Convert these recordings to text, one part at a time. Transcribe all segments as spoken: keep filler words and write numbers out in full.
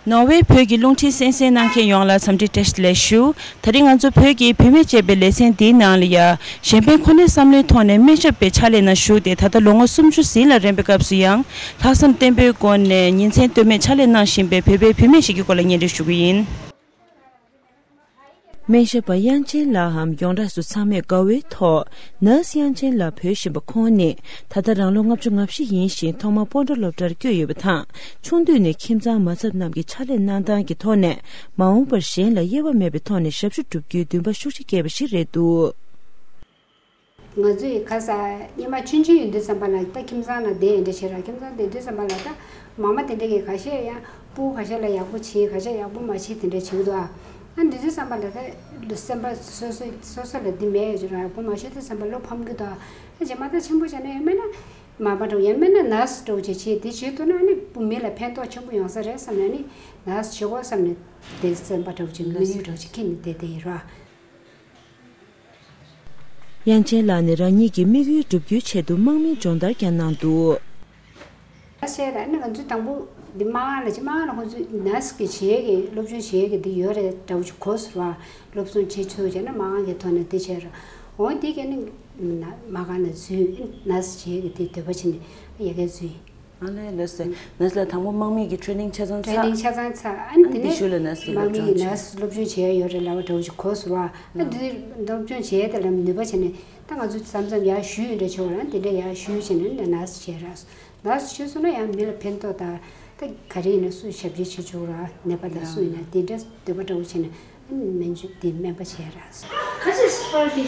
ནོར་ཝེ་བོད་ཀྱི་རླུང་འཕྲིན་གསན་གཟིགས་གནང་མཁན་ཡོངས་ལ་འཚམས་འདྲི་བཀྲ་ཤིས་བདེ་ལེགས་ཞུ། ད་རིང་ང་ཚོ་བོད་ཀྱི་བུད་མེད་ཅེས་པའི་ལེ་ཚན་འདིའི་ནང་ལ་ཡ། གཞན་ཕན་ཁོ་ནའི་བསམ་བློའི་ཐོག་ནས་སྨན་ཞབས་པའི་ཕྱག་ལས་ནང་ཞུགས་ཏེ་ད་ལྟ་ལོ་ངོ་སུམ་ཅུ་ཟིན་ལ་རན་པའི་སྐབས་སུ་ཡང་ལྷག་བསམ་བརྟན་པོའི་སྒོ་ནས་ཉིན་མཚན་ལྟོས་མེད་ཕྱག་ལས་གནང་བཞིན་པའི་བོད་པའི་བུད་མེད་ཞིག་གི་སྐོར་ལ་སྙན་སྒྲོན་ཞུ་གི་ཡིན། སྨན་ཞབས་པ་དབྱངས་ཅན་ལགས་འམ་ཡོངས་གྲགས་སུ་ཚང་མས་དགའ་བོའི་ཐོག་ནར་སི་དབྱངས་ཅན་ལགས་འབོད་བཞིན་པ་ཁོང་ནི་ད་ལྟ་རང་ལོ་ལྔ་བཅུ་ང་བཞི་ཡིན་ཞིང་ཐོག་མར་སྤོན་ཊ་སློབ་གྲྭར་བསྐྱོད་ཡོད་པ་དང་། ཆུང་དུས་ནས་ཁྱིམ་ཚང་མ་ཚབ་རྣམས་ཀྱི་ཕྱག་ལས་གནང་སྟངས་ཀྱི་ཐོག་ནས་མ་འོངས་པར་གཞན་ལ་དབྱེ་བ་མེད་པའི་ཐོག་ནས་ཞབས་ཞུ་བསྒྲུབ་རྒྱུའི་འདུན་པ་ཤུགས་ཆེ་བསྐྱེད་པ་ཞིག་རེད་འདུག། ང་ཚོའི་ཁ་ས་སྔོན་མ་ཆུང་ཆུང་ཡིན་དུས་ཙམ་པ་ལ་ད་ཁྱིམ་ཚང་ནང་བསྡད་ཡིན་འདྲ་བྱེད་ར། ཁྱིམ་ཚང་བསྡད་དུས་ཙམ་པ་ལ་ད་མ་མ་དེ་འདྲ་གི་ཁ་ཤས་ཡང་སྤུ་གུ་ཁ་ཤས་ལ་ཡག་པོ་བྱེད་ཁ་ཤས་ཡག་པོ་མ་བྱེད་དེ་འདྲ་བྱེད་ཀྱི་འདུག་ཨ། ཨ་འདི་ཚོའི་བསམ་པ་ལ་ད་སེམས་པ་སོ་སོ་སོ་སོ་ལ་འདི་མེད་ཡོད་ཀྱི་ར། ཡག་པོ་མ་བྱེད་དུས་ཙམ་པ་བློ་ཕམ་གྱི་འདུག་ཨ། ཨ་རྗེས་མ་ད་ཆེན་པོ་བྱས་ན་ཡང་མིན་ན་མ་པ་འདྲ་བོ་ཡང་མིན་ན་ནར་སི་འདྲ་བོ་ཅིག་བྱེད་དེ་བྱེད་ཐུབ་ན་ཨ་ནི་བུད་མེད་ལ་ཕན་ཐོགས་ཆེན་པོ་ཡོང་ས་རེད་བསམ་ནས་ཨ་ནི་ནར་སི་བྱེད་དགོས་བསམ་ནས་དེ་སེམས་པ་འདྲ་བོ་ཅིག་དམིགས་ཡུལ་འདྲ་བོ་ཅིག་འཁྱེར་ནས་བསྡད་བསྡད་ཡིན་ར། དབྱངས་ཅན་ལགས་ནས་རང་ཉིད་ཀྱི་དམིགས་ཡུལ་བསྒྲུབ་རྒྱུའི་ཆེད་དུ་དམག་མིའི་སྦྱོང་བརྡར་ཀྱང་གནང་འདུག། ཁ་ཤས་ལ་ནི་ང་ཚོའི་དང་པོ་འདི་མ་ཧང་ལ་ཅི་མ་ཧང་ལ་ཁོང་ཚོས་ནར་སི་གི་བྱེད་ཡས་ཀྱི་སློབ་སྦྱོང་བྱེད་ཡས་ཀྱི་འདི་ཡོད་རེད་འདྲ་བོ་ཅིག་གོ་སོང་བ། སློབ་སྦྱོང་བྱེད་ཆོག་བྱས་ན་མ་ཧང་གི་ཐོག་ནས་འདི་བྱས་ར། འོ་འདི་གས་ནི་མ་ཧང་ལ་འཛུལ་ནར་སི་བྱེད་ཡས་ཀྱི་འདི་འདོད་པ་བྱས་ནས་ཡ་གས་འཛུལ་ཡིན། ཨ་ལས་ལས་སེ། ནར་སི་ལ་དང་པོ་དམག་མི་གི་ཊེ་ནིང་ཆ་ཚང་ཚར། ཊེ་ནིང་ཆ་ཚང་ཚར། ཨ་ནི་ཨ་དེ་ནས་དེ་ཤུལ་ལ་ནར་སི་གི་དམག་སློབ་མི་སྦྱོང་ཡིན་ནར་སི་སློབ་སྦྱོང་བྱེད་ཡ་ཡོད་རེད་ལབ་པ་འདྲ་བོ་ཞིག་གོ་སོང་བ། ཨ་དེ་སློབ་སྦྱོང་བྱེད་ཡ་དེ་ལ་ནུས་པ་བྱས་ནས་ད་ང་ཚོ་མཚམས་མཚམས་ཡར་ཞུ་ཡོད་འདྲ་བྱེད་བ་ལ་དེ་འདྲ་ཡར་ཞུ་བྱས་ནས་ནས་ནར་སི་བྱས་ར། ནར་སི་བྱས་སོང་ན་ཡང་མི་ལ་ཕན་ཐོགས་དང་ད་ག་རེ་ཡིན་ན་སུ་ཞབས་ཕྱི་བྱེད་ཆོག་ར་ནད་པ་དང་སུ་ཡིན་ན་དེ་འདྲ་འདོད་པ་འདྲ་བོ་བྱས་ནས། སྨན་བཅོས་དེ་སྨན་པ་བྱས་ར། ཁ་ཅིག་སྤར་གི་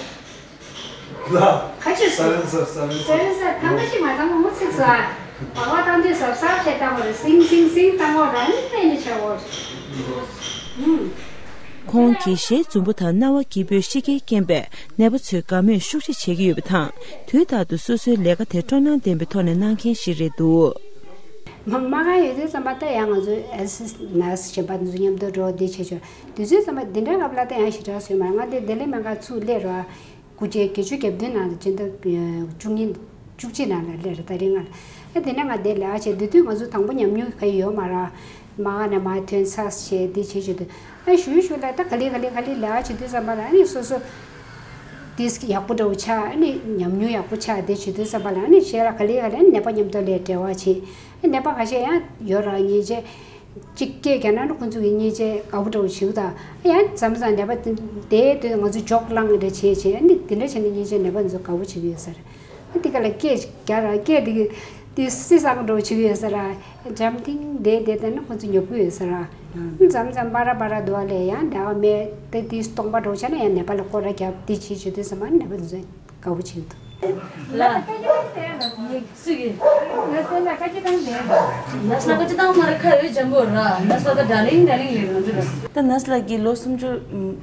ལ། ཁ་ཅིག་ས་རན་ས་ས་རན་ས། ས་རན་ས་ཐང་ག་ཞིག་མ་ཐང་མོ་ཚིག་ས། བ་བ་བཏང་དུས་ཟབ་ཟབ་བྱས་བཏང་བ་རེད། སིང་སིང་སིང་བཏང་བ་ར་ནི་ནས་ནི་བྱ་བ་རེད། ཁོང་གིས་ཞལ་འཛུམ་པོ་དང་རྣ་བ་སྐྱིད་པོས་ཤི་ཁའི་རྐྱེན་པས་ནད་པ་ཚོས་དགའ་མོས་ཤུགས་ཆེ་བྱེད་ཀྱི་ཡོད་པ་དང་། དུས་རྟག་ཏུ་སོ་སོའི་ལས་ཀ་དེ་སྤྲོ་སྣང་ལྡན་པའི་ཐོག་ནས་གནང་མཁན་ཞིག་རེད་འདུག། མ་མ་ག་ཡོད་དུས་ཙམ་པ་ད་ཡང་ང་ཚོའི་ཨེ་སི་ནར་སི་གཞན་པ་ཚོ་མཉམ་དུ་འགྲོ་འདི་བྱེད་ཆོག་དུས་ཚོད་ཙམ་པ་འདི་འདྲའི་སྐབས་ལ་ད་ཡང་ཞེ་དྲག་བཟོས་མ་རེད། ང་དེ་ལྡི་ལི་སྨན་ཁང་ཚུར་སླེབས་ར། དགུ་བརྒྱ་བརྒྱད་ཅུ་གྱ་བདུན་ནང་ལ་སྤྱི་ཟླ་བཅུ་གཉིས་བཅུ་གཅིག་ནང་ལ་སླེབས་ར། ད་རིང་ང་ཨ་དེ་ནས་ང་དེ་ལས་ཀ་བྱེད་དུས་དུས་ང་ཚོ་དང་པོ་ཉམས་མྱོང་ག་ཡོད་མ་ར། མ་ག་ནས་མ་ཐོན་ཚར་བྱས་འདི་བྱེད་བྱེད་དུས་ཨ་ཞུ་ཞུ་ལ་ད་ག་ལེ་ག་ལེ་ག་ལེ་ལས་ཀ་བྱེད་དུས་ཙམ་པ་ལ་ཨ་ནི་སོ་སོ་ཏིས་ཡག་པོ་འདྲ་བོ་ཆགས། ཨ་ནི་ཉམས་མྱོང་ཡག་པོ་ཆགས་དེ་བྱེད་དུས་ཙམ་པ་ལ་ཨ་ནི་གཞན་ལ་ག་ལེ་ག་ལེ་ཨ་ནི་ནད་པ་མཉམ་དུ་ལས་འབྲེལ་བ་བྱེད། ཨ་ནད་པ་ཁ་ཤས་ཡང་ཡོད་ར་ཉེས་ཆད། གཅིག་སྐད་རྒྱག་ན་ནི་ཁོང་ཚོ་གི་ཉེས་ཆད་དགའ་པོ་འདྲ་བོ་བྱེད་ཀྱི་འདུག་ཡང་མཚམས་མཚམས་ནད་པ་དེ་དེ་ང་ཚོ་འཇོག་བླངས་འདྲ་བྱེད་བྱེད་ཨ་ནི་དེ་འདྲ་བྱས་ནས་ཉེས་ཆད་ནད་པ་ཚོ་དགའ་པོ་བྱེད་ཀྱི་ཡོད་ས་རེད། ཨ་དེ་ག་ལ་སྐད་རྒྱག་ར་སྐད་དེ་གི་དེ་སི་སང་འདྲ་བོ་བྱེད་ཀྱི་ཡོད་ས་ར། འཇམ་ཐིང་དེ་དེ་བལྟས་ན་ཁོང་ཚོ་ཉོབ་ཀྱི་ཡོད་ས་ར། མཚམས་མཚམས་པ་ར་པ་ར་འདུག་ལས་ཡང་འདྲ་བ་མེད་དེ་དེ་སྟོང་པ་འདྲ་བོ་བྱས་ན་ཡང་ནད་པ་ལ་སྐོར་ར་རྒྱབ་དེ་བྱེད་བྱེད་དུས་ཙམ་པ་ནད་པ་ཚོ་དགའ་པོ་བྱེད་ཀྱི་འདུག་ལ། སུ་གི་ནས་སོ་ལ་ཁ་ཅི་བཏང་ནས། ནས་ལ་ཁ་ཅི་བཏང་མ་རེད། ཁ་ཡོད་འཇམ་པོ་ར། ནས་སོ་ད་ཌར་ལིང་ཌར་ལིང་ལེ་རང་འདྲ་ར། ད་ནས་ལ་གི་ལོ་སུམ་ཅུ་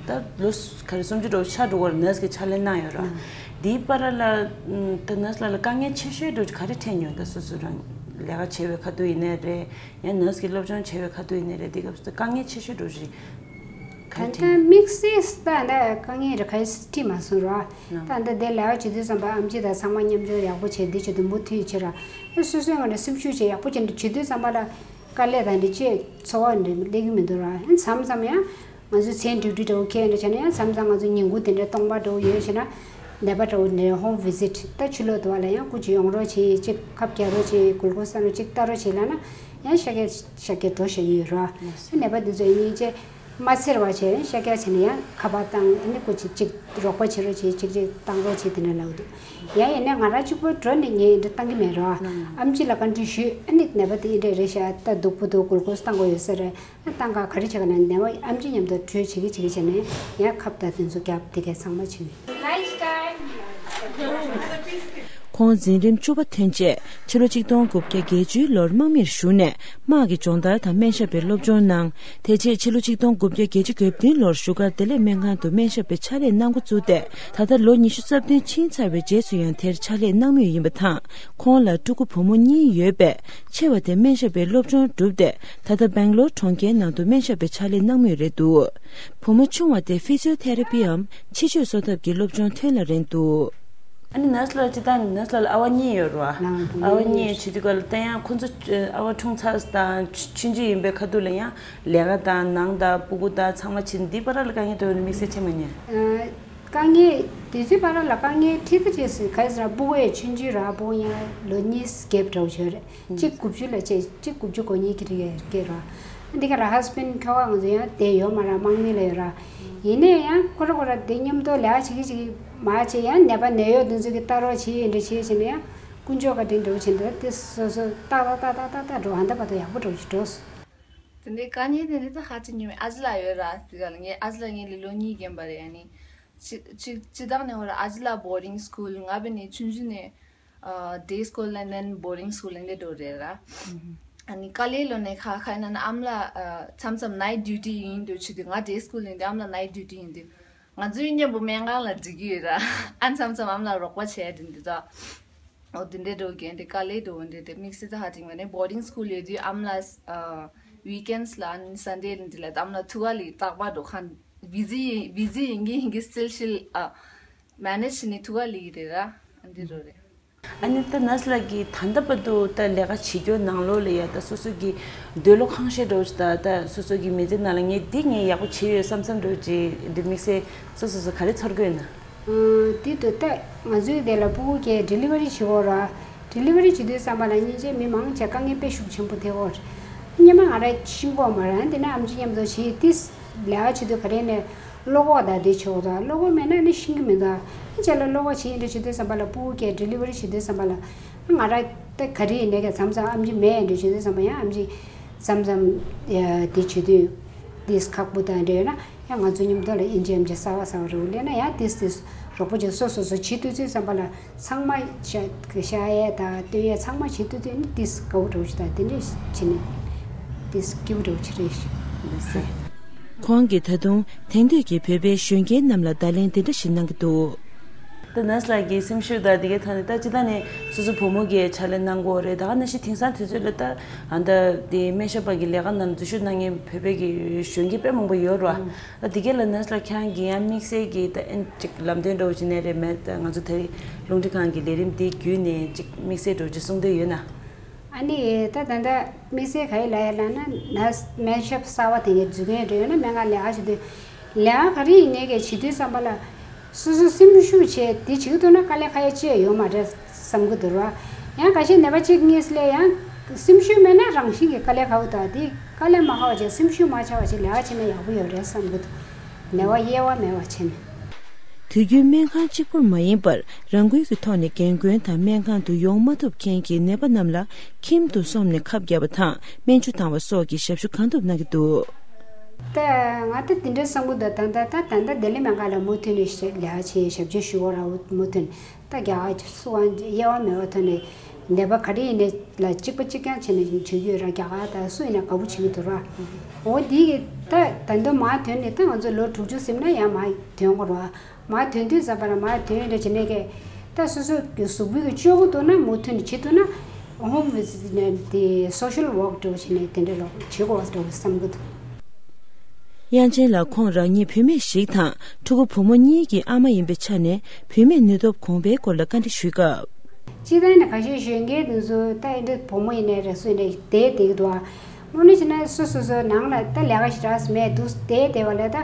ད་ལོ་ག་རེ་སུམ་ཅུ་འགྲོ་ཆ་འགྲོ་བར་ནས་གི་ཕྱག་ལས་གནང་ཡོད་ར། དེའི་བར་ལ་ད་ནས་ལ་ལ་དཀའ་ངལ་ཆེ་ཤོས་འགྲོ་ག་རེ་འཕྲད་མྱོང་། ད་སོ་སོ་རང་ལས་ཀ་བྱེད་པའི་ཁ་ཐུག་ཡིན་ནའི་རེད། ཡང་ནས་གི་སློབ་སྦྱོང་བྱེད་པའི་ཁ་ཐུག་ཡིན་ནའི་རེད། དེ་སྐབས་སུ་དཀའ་ངལ་ཆེ་ཤོས་འགྲོ་རེད། ད་ལྟ་དམིགས་བསལ་ད་ལྟ་དཀའ་ངལ་རེ་ཁ་ཡི་སི་ཊི་མ་སོང་ར། ད་ལྟ་དེ་ལས་ཀ་བྱེད་དུས་ཙམ་པ་ཨམ་ཆི་དང་ཚང་མ་མཉམ་འཇོག་ཡག་པོ་བྱས་འདི་བྱེད་དུས་མུ་མཐུད་བྱེད་ར། ཨེ་སོ་སོའི་ངོས་ནས་སེམས་ཤུགས་བྱས་ཡག་པོ་བྱས་འདི་བྱེད་དུས་ཙམ་པ་ལ་དཀའ་ལས་དང་འདི་ཅེས་ཚོར་བ་འདི་སླེབས་ཀྱི་མི་འདུག་ར། ཨེ་མཚམས་མཚམས་ཡང་ང་ཚོའི་མཚན་ཌིའུ་ཊི་འདྲ་བོ་ཁེལ་འདྲ་བྱས་ན་ཡང་མཚམས་མཚམས་ང་ཚོ་ཉིན་གུང་དེ་འདྲ་སྟོང་པ་འདྲ་བོ་ཡོད་བྱས་ན་ནད་པ་འདྲ་བོ་འདི་ཧོམ་ཝི་ཟིཊ་ད་ཕྱི་ལོགས་དུ་བ་ལ་ཡང་སྐུ་མཁྱེན་ཡོང་རོགས་བྱེད། གཅིག་ཁབ་རྒྱག་རོགས་བྱེད། གུལ་ཀོ་སི་བཏང་རོགས་གཅིག་ལྟ་རོགས་བྱེད་ལབ་ན་ཡང་ཤ་རྒྱགས་ཤ་རྒྱགས་འགྲོ་བཞག་གི་ཡོད་ར། ཨེ་ནད་པ་འདི་ཚོ་ཡིན་ཅེ། མ་འཚེར་བ་བྱས་ཤ་རྒྱགས་བྱས་ནས་ཡང་ཁ་པར་བཏང་ཨ་ནི་སྐུ་མཁྱེན་གཅིག་རོགས་པ་བྱེད་རོགས་བྱེད། གཅིག་གཅིག་བཏང་རོགས་བྱེད་དེ་འདྲ་ལབ་འདུག་ཡང་ཡིན་ན་ང་རང་གཅིག་པོ་འགྲོ་ནས་ངས་འདི་བཏང་གི་མེད་རོགས། ཨམ་ཆི་ལ་བཀའ་འདྲི་ཞུས། ཨ་ནི་ནད་པ་དེ་འདི་འདྲ་རེད་ཤག་ད་སྡུག་པོ་འདུག་གུལ་ཀོ་སི་བཏང་དགོས་ཡོད་ས་རེད། ཨ་བཏང་ག་ག་རེ་བྱེད་ག་ན་ནད་པ་ཨམ་ཆི་མཉམ་དུ་གྲོས་བྱེད་ཀྱི་བྱེད་ཀྱི་བྱས་ནས་ཡང་ཁབ་དང་དེ་ཚོ་བརྒྱབ་དེ་གས་ཚང་མ་བྱེད་ཡོད། ཁོང་འཛིན་རིམ་བཅུ་པ་ཐོན་རྗེས་ཕྱི་ལོ་ཆིག་སྟོང་དགུ་བརྒྱ་བརྒྱད་ཅུའི་ལོར་དམག་མིར་ཞུགས་ནས་དམག་གི་སྦྱོང་བརྡར་དང་སྨན་ཞབས་པའི་སློབ་སྦྱོང་གནང་། དེ་རྗེས་ཕྱི་ལོ་ཆིག་སྟོང་དགུ་བརྒྱ་བརྒྱད་ཅུ་གྱ་བདུན་ལོར་བཞུགས་སྒར་བདེ་ལེགས་སྨན་ཁང་དུ་སྨན་ཞབས་པའི་ཕྱག་ལས་གནང་འགོ་བཙུགས་ཏེ། ད་ལྟ་ལོ་ཉི་ཤུ་རྩ་བདུན་ཕྱིན་ཚར་བའི་རྗེས་སུ་ཡང་དེར་ཕྱག་ལས་གནང་མུས་ཡིན་པ་དང་། ཁོང་ལ་ཕྲུ་གུ་བུ་མོ་གཉིས་ཡོད་པས། ཆེ་བ་དེ་སྨན་ཞབས་པའི་སློབ་སྦྱོང་བསྒྲུབས་ཏེ། ད་ལྟ་སྦེང་ལོར་གྲོང་ཁྱེར་ནང་དུ་སྨན་ཞབས་པའི་ཕྱག་ལས་གནང་མུས་རེད་འདུག་བུ་མོ་ཆུང་བ་དེ་ཕི་ཛི་ཡོ་ཐེ་ར་པིའམ་ཕྱི་བཅོས་གསོ་ཐབས་ཀྱི་སློབ་སྦྱོང་ཐོན་ལ་རན་འདུག་ཨ་ནི་ནར་སི་ལགས་སྤྱིར་བཏང་ནི་ནར་སི་ལགས་ལ་ཨ་བ་གཉིས་ཡོད་རེད་བ། ལགས་བུ་མོ་ཨ་བ་གཉིས་གཉིས་ཡོད་བྱེད་དུས་སྐབས་ལ་ད་ཡང་ཁོང་ཚོ་ཨ་བ་འཁྲུངས་ཚར་དང་ཆུང་ཆུང་ཡིན་པའི་ཁ་ཐུག་ལ་ཡང་ལས་ཀ་དང་ནང་དང་སྤུ་གུ་དང་ཚང་མ་བྱེད་འདི་བར་ལ་དཀའ་ངལ་འདྲ་བོ་དམིགས་བསལ་ཆེ་མ་རྙེད། ཨ། དཀའ་ངལ་དེ་ཚོའི་བར་ལ་དཀའ་ངལ་ཁྲིད་ཀ་བྱས་སུ་ག་རེ་ཟེར་ན་སྤུ་གུ་ཡང་ཆུང་ཆུང་ར་སྤུ་གུ་ཡང་ལོ་གཉིས་གེབ་འདྲ་བོ་ཡོད་རེད། གཅིག་དགུ་བཅུ་ལ་བྱས་གཅིག་དགུ་བཅུ་གོ་གཉིས་ཀྱི་རིགས་ཡོད་སྐད་ར། འདི་ག་ར་ཧས་བྷེན་ཁྱོ་ག་ང་ཚོ་ཡང་དེ་ཡོད་མ་ར་དམག་མི་ལ་ཡོད་ར། ཡིན་ནའི་ཡང་ཁོ་ར་ཁོ་ར་དེ་མཉམ་དུ་ལས་ཀ་བྱེད་ཀྱི་བྱེད་ཀྱི་མ་བྱས་ཡང་ནད་པ་ནད་གཡོག་དེ་ཚོ་གི་ལྟ་རོགས་བྱེད་ཡིན་འདྲ་བྱེད་བྱེད་ནས་ཡང་དཀོན་མཆོག་བཀའ་དྲིན་འདྲ་བོ་བྱེད་འདུག་དེ་སོ་སོ་ཏག་ཏག་ཏག་ཏག་ཏག་ཏག་འགྲོ་ཧ་འདའ་བ་དང་ཡག་པོ་འགྲོ་ཞིག་འགྲོ། དེ་འདྲའི་དཀའ་ངལ་དེ་འདྲ་ད་ཧ་ཅང་ཉུང་མེད། ཨ་ཅེ་ལགས་ཡོད་ར་དེ་ག་ལ་ངའི་ཨ་ཅེ་ལགས་ངའི་ལས་ལོ་གཉིས་རྒན་པ་རེད། ཡ་ནི་སྤྱི་སྤྱི་སྤྱི་བཏང་ནས་ཧོ་ར་ཨ་ཅེ་ལགས་boarding school ང་བས་ནི་ཆུང་ཆུང་ནས་day school and then boarding school འདི་འགྲོ་རེད་ར། ཨ་ནི་དཀའ་ལས་ལོ་ནས་ཁ་ཁ་ན་ན་ཨམ་ལགས་མཚམས་མཚམས་night duty ཡིན་དུས་ཆུ་དུས་ང་day school ཡིན་དུས་ཨམ་ལགས་night duty ཡིན་དུས་ང་ཚོའི་མཉམ་པོ་སྨན་ཁང་ལ་འགྲིག་གི་ཡོད་ར། ཨ་མཚམས་མཚམས་ཨམ་ལགས་རོགས་པ་བྱས་དེ་འདི་ད། འོ་དེ་འདྲའི་འགྲོ་གི་འདི་དཀའ་ལས་འགྲོ་འདི་དེ་དམིགས་བསལ་ད་ཧ་ཅིང་མ་ནས་boarding school ཡོད་དུས་ཨམ་ལགས་weekends ལ་ཨ་ནི་Sunday ལ་འདི་ལ་ཨམ་ལགས་ཐུག་ག་ལི་རྟག་པར་འགྲོ་ཁ་busy ཡིན་busy ཡིན་གི་ཡིན་གི་still ཤིལ་ཨ་manage བྱས་ནས་ཐུག་ག་ལི་རེད་ར། ཨ་འདི་རོ་རེད། ཨ་ནི་ད་ནར་སི་ལགས་ཀྱིས་ད་ལྟ་བར་དུ་ད་ལས་ཀ་བྱེད་རྒྱུ་ནང་ལོགས་ལ་ཡ་ད་སོ་སོ་གི་འདོད་བློ་ཁེངས་ཤས་འགྲོ་ཅིག་ད་ད་སོ་སོ་གི་མི་ཚེ་ནང་ལ་ངས་འདི་ངས་ཡག་པོ་བྱེད་ཡོད་བསམ་བསམ་འགྲོ་ཅིག་འདི་དམིགས་བསལ་སོ་སོ་སོ་ག་རེ་ཚོར་གི་ཡོད་ན། ཨ་དེ་དུས་ད་ང་ཚོའི་དེ་ལ་སྤུ་གུ་གས་delivery བྱེད་འོ་ར། delivery བྱེད་དུས་བསམ་པ་ལ་སྙིང་རྗེ་མི་མང་ཆེ་དཀའ་ངལ་དཔེ་ཤུགས་ཆེན་པོ་ཐེབས་འོ་ར། སྙེ་མ་ང་ར་ཤིང་གོག་མ་ར་དེ་ནས་ཨམ་ཆི་མཉམ་དུ་བྱེད་དུས་ལས་ཀ་བྱེད་དུས་ག་རེ་ནས་བློ་ཁོག་དང་དེ་བྱེད་འོ་ད་བློ་ཁོག་མེད་ན་ནི་ཤིང་གི་མི་འདུག་ཨ་ཅེ་ལ་བློ་ཁོག་བྱེད་ཡིན་འདྲ་བྱེད་དུས་བསམ་པ་ལ་སྤུ་གུ་གས་delivery བྱེད་དུས་བསམ་པ་ལ་ང་ར་ད་ག་རེ་ཡིན་ནས་གས་མཚམས་མཚམས་ཨམ་ཆི་མེད་འདྲ་བྱེད་དུས་བསམ་པ་ཡང་ཨམ་ཆི་མཚམས་མཚམས་དེ་བྱེད་དུས་དེ་ཁག་པོ་དང་འདྲ་ཡོད་ན། ཡང་ང་ཚོ་མཉམ་དུ་ལ་ཨིན་ཇི་ཨེམ་ཆི་གསར་བ་གསར་བ་རུ་སླེབས་ན་ཡང་ཏིས་ཏིས་རོགས་པ་ཅིག་སོ་སོ་སོ་བྱེད་ཐུབ་ཚུལ་བསམ་པ་ལ་ཚང་མ་ཤ་ཤ་ཡས་དང་སྟོན་ཡས་ཚང་མ་བྱེད་ཐུབ་ཚུལ་ནི་ཏིས་དགའ་བོ་འདྲ་བོ་ཞིག་དང་དེ་འདྲས་བྱེད་ནས་ཏིས་སྐྱིད་པོ་འདྲ་བོ་ཅིག་རེད་ཤག་ཁོང་གིས་ད་དུང་དེང་དུས་ཀྱི་བོད་པའི་གཞོན་སྐྱེས་རྣམས་ལ་བརྡ་ལན་འདི་འདྲ་ཞིག་གནང་གི་འདུག་ད་ནར་སི་ལགས་ཀྱི་སེམས་ཤུགས་དང་དེ་གའི་ཐོག་ནས་ད་ཅི་ད་ནས་སོ་སོ་བུ་མོ་གིས་ཕྱག་ལས་གནང་དགོས་རེད། ད་ག་ནང་བཞིན་དེང་སང་དུས་ཚོད་ལ་ད་ཨ་ད་དེ་སྨན་ཞབས་པ་གི་ལས་ཀ་ནང་འཛུལ་ཞུགས་གནང་མཁན་བོད་པའི་གི་གཞོན་སྐྱེས་དཔེ་མང་པོ་ཡོད་རེད་བ། ད་དེ་ག་ལ་ནར་སི་ལགས་ཁྱེད་རང་གི་ཡང་དམིགས་བསལ་གྱི་ད་ཨེ་ཅིག་ལམ་སྟོན་འདྲ་བོ་ཅིག་གནང་རེད་མེད། ད་ང་ཚོ་དེ་རིང་རླུང་འཕྲིན་ཁང་གི་ལས་རིམ་འདི་བརྒྱུད་ནས་ཅིག་དམིགས་བསལ་འདྲ་བོ་ཅིག་གསུང་འདོད་ཡོད་ན། ཨ་ནི་ད་ད་ལྟ་དམིགས་བསལ་ག་ཡི་ལབ་ཡ་ལབ་ན་ནར་སི་སྨན་ཞབས་གསར་བ་དེ་གའི་འཛུལ་མཁན་འདྲ་ཡོད་ན་སྨན་ཁང་ལས་ཀ་བྱེད་དུས་ལས་ཀ་ག་རེ་ཡིན་ནའི་གའི་བྱེད་དུས་བསམ་པ་ལ། སོ་སོ་སེམས་ཤུགས་ཆེ་དེ་བྱེད་ཀྱི་འདུག་ན་དཀའ་ལས་ཁག་ཡ་ཅི་ཡང་ཡོད་མ་རེད་བསམ་གྱི་འདུག་ར། ཡང་ཁ་ཤས་ནད་པ་གཅིག་གཉིས་ལས་ཡང་སེམས་ཤུགས་མེད་ན་རང་བཞིན་གྱི་དཀའ་ལས་ཁག་པོ་དང་དེ་དཀའ་ལས་མ་ཁག་པ་བྱས་སེམས་ཤུགས་མ་ཆག་པ་བྱས་ལས་ཀ་བྱས་ན་ཡག་པོ་ཡོད་རེད་བསམ་གྱི་འདུག་ནད་པ་དབྱེ་བ་མེད་པ་བྱས་ནས། དུས་རྒྱུན་སྨན་ཁང་གཅིག་པུར་མ་ཡིན་པར་རང་འགུལ་གྱི་ཐོག་ནས་རྒན་རྒོན་དང་སྨན་ཁང་དུ་ཡོང་མ་ཐུབ་མཁན་གྱི་ནད་པ་རྣམས་ལ་ཁྱིམ་དུ་སོང་ནས་ཁབ་བརྒྱབ་པ་དང་སྨན་བཅོས་བཏང་བ་སོགས་ཀྱི་ཞབས་ཞུ་གང་ཐུབ་གནང་གི་འདུག་ད་ང་ད་དེ་འདྲ་བསམ་གྱི་འདུག་ད་ད་ད་ད་ལྡི་ལི་སྨན་ཁང་ལ་མུ་མཐུད་ནས་ལས་ཀ་བྱེད་ཞབས་ཕྱི་ཞུ་བ་ར་མུ་མཐུད་ནས་ད་རྒྱ་གར་སུ་དབང་དབྱེ་བ་མེད་པ་ཐོག་ནས་ནད་པ་ག་རེ་ཡིན་ནའི་ལ་གཅིག་པ་གཅིག་རྐྱང་བྱས་ནས་བྱེད་རྒྱུ་ཡོད་ར། རྒྱ་གར་ད་སུ་ཡིན་ན་དགའ་པོ་བྱེད་ཀྱི་འདུག་ར། འོ་དེ་གི་ད་ད་དུང་མར་ཐོན་ནས་ད་ང་ཚོ་ལོ་དྲུག་ཅུ་ཟིན་ན་ཡང་མར་ཐོན་དགོས་ར། མར་ཐོན་དུས་ཙམ་པ་ལ་མར་ཐོན་ཡོད་འདྲ་བྱེད་ནས་གི་ད་སོ་སོ་གི་གཟུགས་པོའི་གི་སྤྱོད་སྒོ་ཐོག་ན་མུ་མཐུད་ནས་བྱེད་ཐུབ་ན། ཧོམ་བི་ཛི་ནེ་སི་དེ་སོ་ཤལ་ཝོག་འདྲ་བོ་བྱས་ནས་དེ་འདྲ་ལོག་བྱེད་དགོས་པ་འདྲ་བོ་བསམ་གྱི་འདུག་དབྱངས་ཅན་ལགས་ཁོང་རང་ཉིད་བུད་མེད་ཞིག་དང་ཕྲུ་གུ་བུ་མོ་གཉིས་ཀྱི་ཨ་མ་ཡིན་པའི་ཆ་ནས་བུད་མེད་ནུས་སྟོབས་གོང་འཕེལ་སྐོར་ལ་བཀའ་འདྲི་ཞུས་སྐབས། སྤྱིར་བཏང་ནས་ཁ་ཤས་གཞོན་སྐྱེས་དེ་ཚོ་ད་ཨེ་འདྲ་བུ་མོ་ཡིན་ནའི་རེད་སུ་ཡིན་ནའི་བསྡད་བསྡད་ཀྱི་འདུག་ཨ། དངོས་གནས་བྱས་ན་སོ་སོ་སོ་ནང་ལ་ད་ལས་ཀ་ཞེ་དྲག་མེད་འདུག་བསྡད་བསྡད་པ་ལས་ད་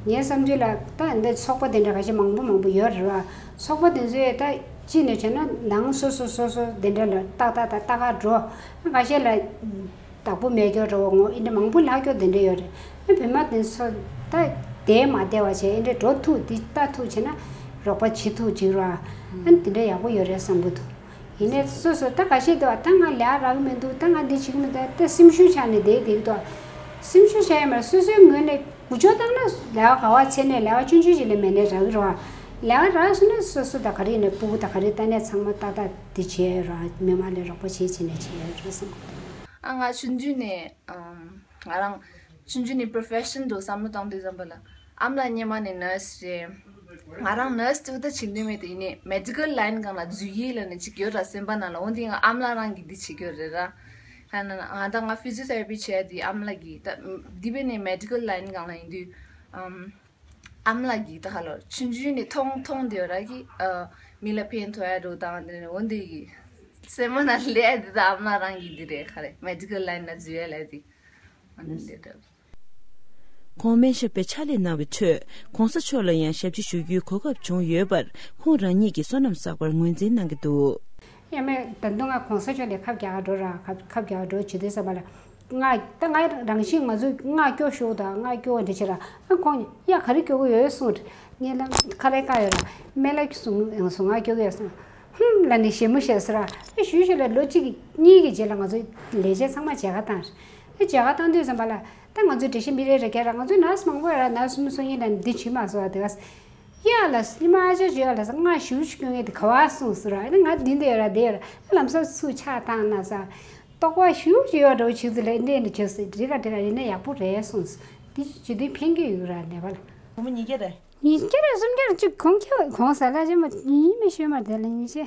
ངའི་བསམ་ཚུལ་ལ་ད་ཨེ་འདྲ་ཚོགས་པ་དེ་འདྲ་ཁ་ཤས་མང་པོ་མང་པོ་ཡོད་རེད་བ། ཚོགས་པ་དེ་ཚོས་ད། གཅིག་ནས་བྱས་ན་ནང་སོ་སོ་སོ་སོ་དེ་འདྲ་ལ་ཏག་ཏག་ཏག་ཏག་ག་འགྲོ། ཁ་ཤས་ལ་བདག་པོ་མེད་སྐྱོ་འགྲོ་བ་ངོ་ཨེ་འདྲ་མང་པོ་ལྷག་སྐྱོ་དེ་འདྲ་ཡོད་རེད། ཨ་བུད་མེད་དེ་ཚོ་ད་བསྡད་མ་བསྡད་པ་བྱས་ཨེ་འདྲ་འགྲོ་ཐུབ་འདི་ལྟ་ཐུབ་བྱས་ན་རོགས་པ་བྱེད་ཐུབ་ཅིག་ར། ཨ་དེ་འདྲ་ཡག་པོ་ཡོད་རེད་བསམ་གྱི་འདུག་ཡིན་ནའི་སོ་སོ་ད་ཁ་ཤས་དེ་བ་ད་ང་ལས་རག་གི་མི་འདུག་ད་ང་འདི་བྱེད་ཀྱི་མི་འདུག་ད་སེམས་ཤུགས་ཆག་ནས་བསྡད་བསྡད་ཀྱི་འདུག་སེམས་ཤུགས་ཆག་ཡ་མ་རེད་སོ་སོའི་ངོས་ནས། འུ་ཅག་བཏང་ན་ལས་ཀ་ག་བ་ཚེ་ནས་ལས་ཀ་ཆུང་ཆུང་ཞིག་ལས་མེད་ནས་རག་གི་རེད་བ། ལས་ཀ་རག་སོང་ན་སོ་སོ་ད་ག་རེ་ཡིན་ནས་སྤུ་གུ་ད་ག་རེ་ལྟ་ནས་ཚང་མ་ཏག་ཏག་འདི་བྱས་ར་མི་མང་ལས་རོགས་པ་བྱེད་བྱེད་ནས་བྱས་ར་བསམ་གི་འདུག་ཨ་ང་ཆུང་དུས་ནས་ཨམ་ང་རང་ཆུང་དུས་ནས་པོ་རོ་ཕེ་ཤན་དུ་བསམ་བློ་བཏང་དུས་ཙམ་པ་ལ་ཨམ་ལགས་སྔོན་མ་ནས་ནར་སི་རེད། ང་རང་ནར་སི་ཅིག་ད་བྱེད་འདོད་མེད་དེ་ཡིན་ནས་མེ་ཌི་ཀལ་ལའིན་སྒང་ལ་འཛུལ་ཡིག་ལ་ནས་ཅིག་ཡོད་ར་སེམས་པ་ནང་ལ་འོན་ཏེ་ང་ཨམ་ལགས་རང་གིས་འདི་བྱེད་ཀྱི་ཡོད་རེད་ར། ཧ་ན་ང་ད་ང་ཕི་ཛི་ཡོ་ཐེ་ར་པི་བྱས་དེ་ཨམ་ལགས་ཀྱིས་ད་འདི་བས་ནས་མེ་ཌི་ཀལ་ལའིན་སྒང་ལ་ཡིན་དུས་ཨམ། ཨ་མ་ལགས་ཀྱིས་ད་ཁ་ལོ་ཆུང་ཆུང་ནས་མཐོང་མཐོང་དེ་ར་གི་ཨ་མི་ལ་ཕན་ཐོགས་ཡ་འགྲོ་དང་དེ་ནས་འོ་འདི་གི་སེམས་མ་ན་ལས་འདི་ད་ཨ་མ་ལགས་རང་གི་འདི་རེད། ཁ་རེད། མེ་ཌི་ཀལ་ལའིན་ན་འཛུལ་ཡ་ལ་འདི་འོ་འདི་འདྲ། ཁོང་སྨན་ཞབས་པའི་ཕྱག་ལས་གནང་བའི་ཁྲོད་༸གོང་ས་མཆོག་ལ་ཡང་ཞབས་ཕྱི་ཞུ་རྒྱུའི་གོ་སྐབས་བྱུང་ཡོད་པར་ཁོང་རང་ཉིད་ཀྱིས་བསོད་ནམས་བསགས་པར་ངོས་འཛིན་གནང་གི་འདུག་ཡ་མེད་ད་དུང་ང་༸གོང་ས་མཆོག་ལ་ཁབ་རྒྱག་འགྲོ་ར་ཁབ་ཁབ་རྒྱག་འགྲོ་བྱེད་དུས་ཙམ་པ་ལ་ང་ད་ང་རང་བཞིན་ང་ཚོ་ང་སྐྱོ་ཤོག་དང་ང་སྐྱོ་བ་འདྲ་བྱེད་ར་ཨ་ཁོང་ཡ་ག་རེ་སྐྱོ་གི་ཡོད་གསུངས། ངས་ལ་ཁ་ལས་ཀ་ཡོད་ར་སྨན་བླ་གསུང་ཡང་སུ་ང་སྐྱོ་གི་ཡོད་གསུངས། ཧུམ་ལ་ནི་ཞེ་མོ་ཞེ་ཟེར་ར་ཨ་ཞུ་ཞུ་ལ་ལོ་གཅིག་གཉིས་ཀྱི་རྗེས་ལ་ང་ཚོ་ལས་བྱེད་ཚང་མ་མཇལ་ཁ་བཏང་། ཨ་མཇལ་ཁ་བཏང་དུས་ཙམ་པ་ལ་ད་ང་ཚོ་འགྲེལ་བཤད་མི་རེ་རེ་རྒྱག་ར་ང་ཚོ་ནར་སི་མང་པོ་ཡོད་ར་ནར་སི་སུམ་སོ་གཉིས་ལ་འདི་བྱེད་མ་སོང་བ་དེ་ག་ཡ་ལ་སི་ཉི་མ་ཨ་ཅག་ཅིག་ཡ་ལ་ས་ང་ཞུ་ཞུ་སྐྱོན་ངེས་དེ་ག་བ་གསུངས་ཟེར་ར་ཨ་ནི་ང་འདི་འདི་ཡོད་ར་འདི་ཡོད་ར་ཨ་ལམ་སང་ཚུར་ཆགས་བཏང་ན་ས་རྟོག་པ་ཞུ་ཞུ་ཡོད་འགྲོ་བྱེད་ཚུལ་ལ་འདྲེ་འདྲེ་བྱེད་སྲིད་འགྲིག་ག་འགྲིག་ག་ཡིན་ན་ཡག་པོ་རེད་གསུངས། འདི་བྱེད་དུས་ཕན་གྱི་ཡོད་ར་ནད་པ་ལ། བུ་མོ་ཉིས་བརྒྱ་རེད། ཉིས་བརྒྱ་རེད་སུམ་བརྒྱ་རེད་ཅིག་གོང་ཁྱེད་གོང་ཟ་ལ་ཅི་མ་ཡིན་མི་ཤོད་མ་དེ་ལ་ཉིས་བརྒྱ།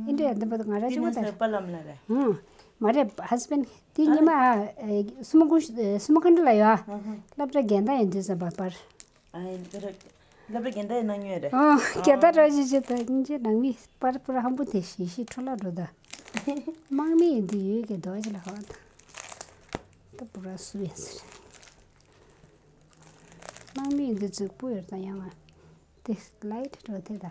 ཨིན་འདྲས་འདི་པོ་ང་ར་ཅི་མ་དེ་ནས་པ་ལམ་ལ་རེད། ཧུམ། མ་རེད་ཧ་སི་བེན་དེ་ཉི་མ་སུ་མ་ཀུ་སུ་མ་ཀུན་ལ་ཡོད། སློབ་གྲྭ་རྒན་ད་ཡིན་དུས་ཙམ་པ་པར། ཨ་ཡིན་དེ་རེད། སློབ་གྲྭ་རྒན་ད་ཡིན་ན་ཉོས་རེད། ཨོ་རྒན་ད་ར་ཅི་ཅི་ད་ཉིན་ཅི་ནང་མི་པར་པུ་ར་ཧམ་པོ་དེ་ཤི་ཤི་འཕྲོ་ལ་འགྲོ་ད། དམག་མི་ཡིན་དུས་ཡོད་ཀྱི་དོ་ཅི་ལ་ཧ་ད། ད་པུ་ར་སུ་ཡིན་ཟེར། དམག་མི་ཡིན་དུས་ཙུག་པུ་ཡོད་ད་ཡང་ང་དེ་ལའི་ཊི་འགྲོ་དེ་ད།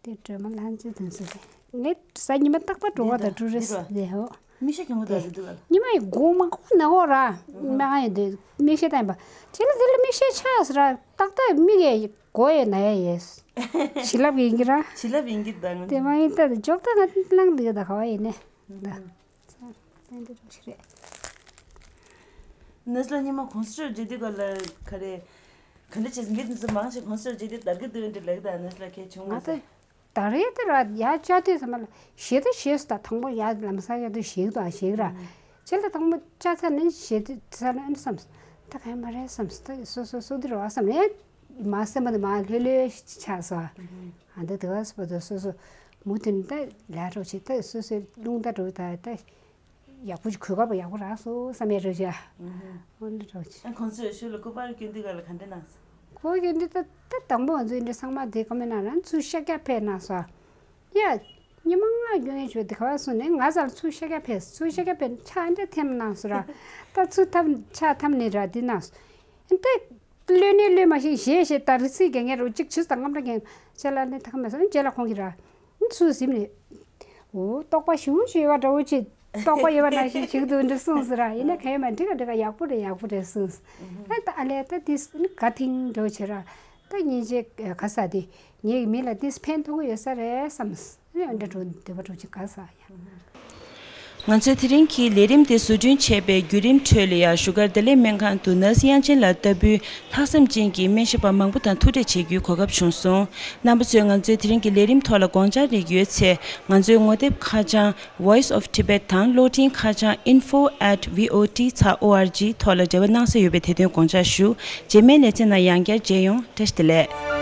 དེ་སྒྲོལ་མ་ལྷ་མཛེས་དོན་གསལ་རེད། ངས་གཟའ་ཉི་མ་རྟག་པར་འགྲོ་བ་དང་ཀྲུ་རེ་སི་དེ་ཧོ། མིག་ཤེལ་གྱོན་གྱི་འདུག་ཟེར་འདུག་ག་ཉི་མ་ཡི་དགོང་མ་ཁོ་ན་འོ་ར། མ་ཡི་འདུག་མིག་ཤེལ་བཏང་པ། དེ་ལ་དེ་ལ་མིག་ཤེལ་ཆགས་ཟེར་ར་ཏག་ཏག་མིག་གི་མགོ་ཡི་ན་ཡ་ཡེས། བྱིན་རླབས་ཡིན་གྱི་ར། བྱིན་རླབས་ཡིན་གྱི་ད་ང་། དེ་མ་ཡིན་ད་འཇོག་ད་ང་བླངས་འདུག་ད་ག་བ་ཡིན་ནས། ད། ནས་ལ་ཉི་མ་གོང་ས་མཆོག་མཇལ་དུས་ག་ལ་ག་རེ། ག་འདྲ་བྱས་མི་འདི་ཚོ་མང་ཆེ་གོང་ས་མཆོག་མཇལ་དུས་དར་གི་འདུག་འདྲ་ལེགས་དང་ནས་ལ་ཁས་བྱུང་མ་ཟད། ད་རེས་དེ་ར་ཡ་བཅའ་དུས་ཚང་མ་ལ་ཞེ་ད་ཞེས་སུ་ད་དང་པོ་ཡ་ལམ་སང་ཡ་དུ་ཞེ་དུ་ཞེ་ར། ཅེ་ལ་དང་པོ་བཅའ་ཚར་ནས་ཞེ་དུ་ཚར་ནས་བསམ། ད་ག་ཡ་མ་རེད་བསམ། ད་སོ་སོ་སོ་དུ་ར་བ་བསམ་ནས་མ་སེམས་པ་དུ་མ་ལྷོད་ལྷོད་ཆགས་སོ། ཨ་འདི་དེ་ག་སོ་པ་དུ་སོ་སོ་མུ་མཐུད་ནས་ད་ལ་རོགས་བྱེད་ད་སོ་སོའི་རླུང་ད་འགྲོ་ད་ད། ཡག་པོ་ཞིག་གོ་སྐབས་ཡག་པོ་རག་སོང་བསམ་ཡས་རེད་བྱ། འོ་འདི་འདྲ་བྱས། ཨ་ཁོང་ཚོས་ཤུལ་ལ་སྐུ་པར་སྐྱོན་དུས་ག་ལ་ག་འདྲ་གནང་སོང་། ཁོ་སྐྱོན་དུས་ད་ད་དང་པོ་ང་ཚོ་འདི་འདྲ་ཚང་མ་དེ་ཀ་མེད་ན་རང་ཚུར་ཤ་རྒྱག་ཕེབས་གནང་སོང་། ཡ། ཉི་མ་ལྔ་སྐྱོན་ཡས་བྱོས་དེ་ག་བ་སོང་ནས་ང་ཚར་ཚུར་ཤ་རྒྱག་ཕེབས་ཚུར་ཤ་རྒྱག་ཕེབས་ཆ་འདྲ་ཐེམ་གནང་སོང་ར། ད་ཚུར་ཐམ་ཆ་ཐམ་ནས་ར་འདི་གནང་སོང་། ད། ལོས་ནས་ལོས་མ་ཤེས་ཞེས་ཞེས་ད་རི་སི་རྒན་རྒན་རུ་གཅིག་ཆུ་དང་རྔམ་དྲ་རྒན་ཆེ་ལ་ནས་ཐག་མེད་སོང་རྗེས་ལ་ཁོང་གིས་ར། ཚུར་གཟིམ་ནས། འོ་རྟོགས་པ་ཞུ་ཞུ་བ་འདྲ་བོ་ཅིག་རྟོགས་པ་ཡོད་པ་ནང་བཞིན་བྱེད་ཀྱི་འདུག་འདྲ་གསུངས་ཟེར་ར་ཡིན་ན་ག་ཡོད་མ་འགྲིག་ག་འགྲིག་ག་ཡག་པོ་རེད་ཡག་པོ་རེད་གསུངས། ཨ་ད་ཨ་ལས་ད་དིས་ནི་ག་ཐིང་འདྲ་བོ་བྱེད་ར། ད་སྙིང་རྗེ་ག་ས་དེ་ངའི་མི་ལ་དིས་ཕན་ཐོགས་ཀྱི་ཡོད་ས་རེད་བསམ། ཨ་འདྲ་འགྲོ་འདོད་པ་འགྲོ་ཅིག་ག་ས་ཡ། ང་ཚོས་དེ་རིང་གི་ལས་རིམ་དེ་བཟོ་སྐྲུན་བྱས་པའི་བརྒྱུད་རིམ་ཁྲོད་ལ་ཡང་བཞུགས་སྒར་བདེ་ལེགས་སྨན་ཁང་དུ་ནར་སི་དབྱངས་ཅན་ལགས་ལྟ་བུའི་ལྷག་བསམ་ཅན་གྱི་སྨན་ཞབས་པ་མང་པོ་དང་ཐུག་འཕྲད་བྱེད་རྒྱུའི་གོ་སྐབས་བྱུང་སོང་། རྣམ་པ་ཚོས་ང་ཚོའི་དེ་རིང་གི་ལས་རིམ་ཐོག་ལ་དགོངས་འཆར་རེ་ཡོད་ཚེ་ང་ཚོའི་ངོ་དེབ་ཁ་བྱང་Voice of Tibet དང་གློག་འཕྲིན་ཁ་བྱང་info at V O T ཚ O R G ཐོག་ལ་འབྲེལ་བ་གནང་ས་ཡོད་པས་དེ་དོན་དགོངས་འཆར་ཞུ། རྗེས་མའི་ལེ་ཚན་ནང་ཡང་བསྐྱར་མཇལ་ཡོང་། བཀྲ་ཤིས་བདེ་ལེགས།